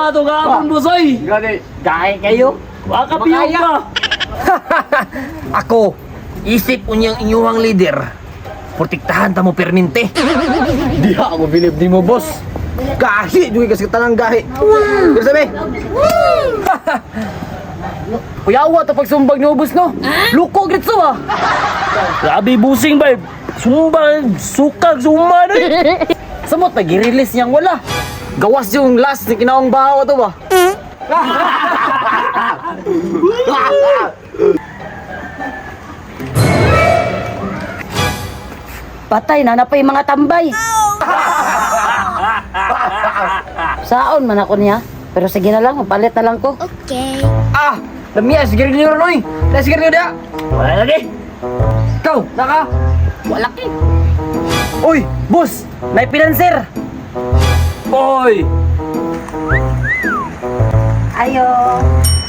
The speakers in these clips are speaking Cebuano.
Wala to gahapon, boss oy. Gani, gahe kayo. Wa ka piyong Makaya. ka. Ako, isip unyang inyuhang leader. Protektahan ta mo perminte. Di ako bilib ni mo, boss. Gahi, duwi kasi tanang gahi. Pero sabi, Kuyawa to pagsumbag ni ubos no. Luko gritso ah. Grabe busing ba? Sumba, sukag, suma na eh. Samot na gi-release niyang wala. Gawas yung last ni kinaong bahaw to ba. Patay na na pa yung mga tambay. Saon man ako niya. Pero sige na lang, palit na lang ko. Okay. Ah, lamiya sigarilyo ron oy. La sigarilyo da. Wala lagi. Ikaw, naka. Wala ki. Uy, boss, may pinanser. Oy! Ayo.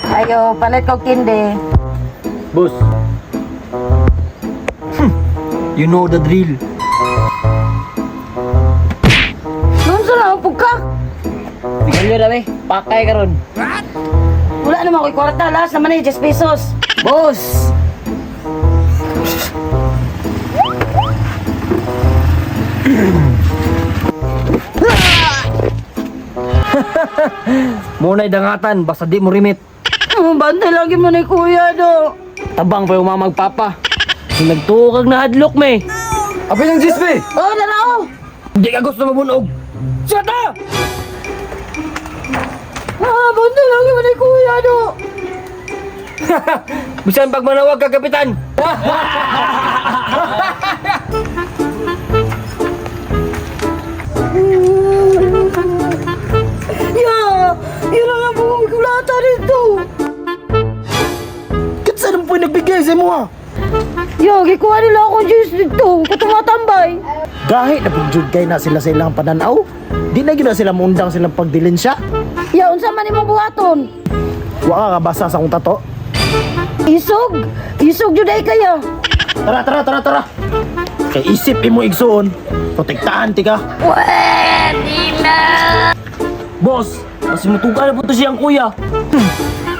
Ayo, palit ko kindi. Boss. You know the drill. Noon sa lang, pugka. Sigarilyo na be, pakay karon. Wala naman ako'y kwarta. Last naman eh, 10 pesos. Boss. Muna'y dangatan, basta di mo rimit. Oh, bantay lagi mo ni kuya do. Tabang pa yung mga magpapa. Nagtuo kag nahadlok me. apil ng gisbe. Oh, narao. Di ka gusto mabunog. Shut up! Ah, bantay lagi mo ni kuya do. Bisan pag manawag ka, kapitan. Ya, yun ang ang kulata dito. Kitsa naman po yung nagbigay sa imo ha. Ya, gikuha nila akong juice dito. Katumatambay. Gahi na pud jud kay na sila sa ilang pananaw. Di na gyud na sila mundang silang pagdilensya. Ya, unsa man imong buhaton? Wa ka kabasa sa akong tato. Isog. Isog jud ay kaya. Tara, tara, tara, tara. Kay isip imo igsuon, protektahan ti ka. Boss, mas mutuga na po to siyang kuya.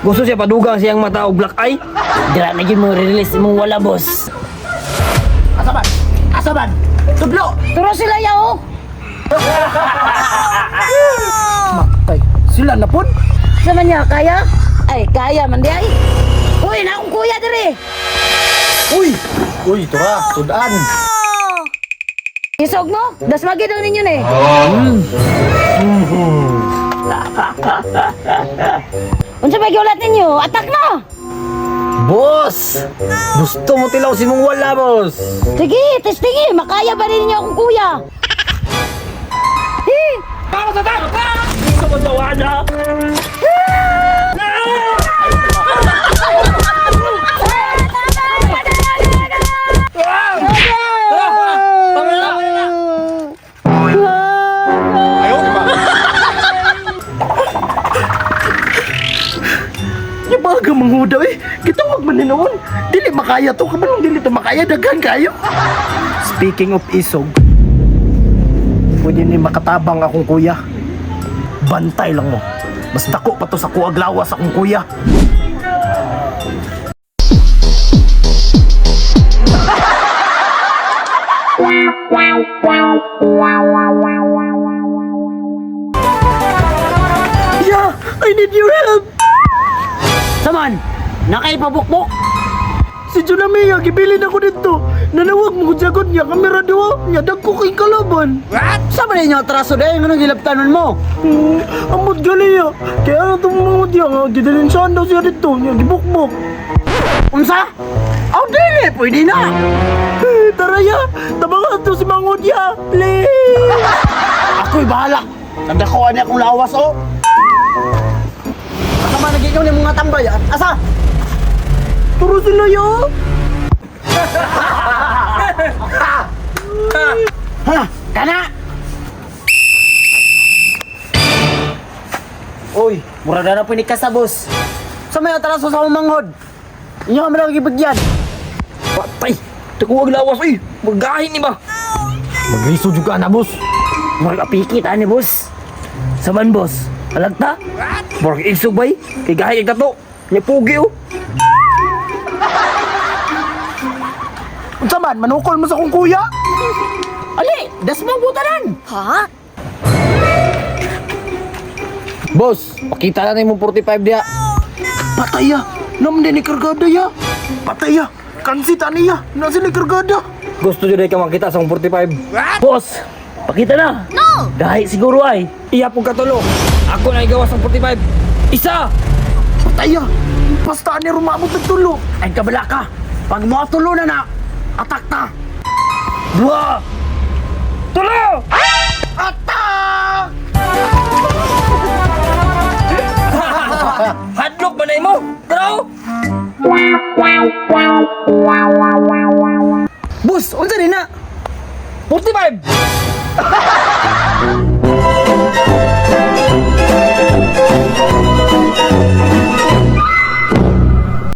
Gusto siya padugang siyang mata og black eye. Dira na gyud mo release imong wala, boss. Asa man? Asa man? Tudlo. Turo sila ya oh. Matay. Sila na pud. Sa man niya kaya? Ay, kaya man di ay. Uy, na akong kuya dire. Uy! Uy, tura, sudan. Isog mo? Dasmagi daw ninyo ni. Unsa may giulat ninyo? Atak na! Boss! Gusto mo tilaw si mong wala, boss. Sige, testingi. Makaya ba ninyo akong kuya? Eh, Gusto mo sa wala. Yung baga manghudaw eh. Gitawag man ni noon. Dili makaya to. Kabalong dili to makaya. Daghan kayo. Speaking of isog, pwede ni makatabang akong kuya. Bantay lang mo. Mas dako pa to sa kuag lawas akong kuya. Yeah, I need your help. Saman, nakaipabukbok. Si Junamia, gibilin ako dito. Nanawag mo jagot niya, kamera duwa. Niya, dagko kay kalaban. Sa man inyo atraso dahil nganong gilabtanon mo? Amot gali ya. Kaya ano itong mga diya nga, gidilinsyahan daw siya dito. Niya, gibukbok. Unsa? Aw dili, pwede na. Eh, tara ya, tabangan to si Mangod ya. Please. Ako'y bahala. Nagdakuan niya akong lawas oh. Asa man nagingon ni mga tambay? Asa? Turo sila ya. Ha, kana. Uy, mura na na po ni kasabos. Sa may atraso sa umanghod. Inyo kami lang gibigyan. Patay! Takuwag lawas oy. Magahin ni ba? Magriso jud ka na, boss. Mura apikit ani boss. Saman boss, Alagta? Murag isog bay. Kay gahi kay kato. Nya pugi oh. Unsa man, manukol mo sa kong kuya? Ali, dasmong butanan. Ha? Boss, pakita na nimo 45 diha. Patay ya. Nam din ni kargada ya. Patay ya. Kansi tani ya. Nasa ni kargada. Gusto jud ka makita sa akong 45. Boss, pakita na. No. Gahi siguro ay. Iya pong katulo. Ako na igawas ang 45. Isa! Patay ya. Basta ni rumabot ng tulo. Ay kabala ka. Pag mo tulo na na, atak ta. Dua.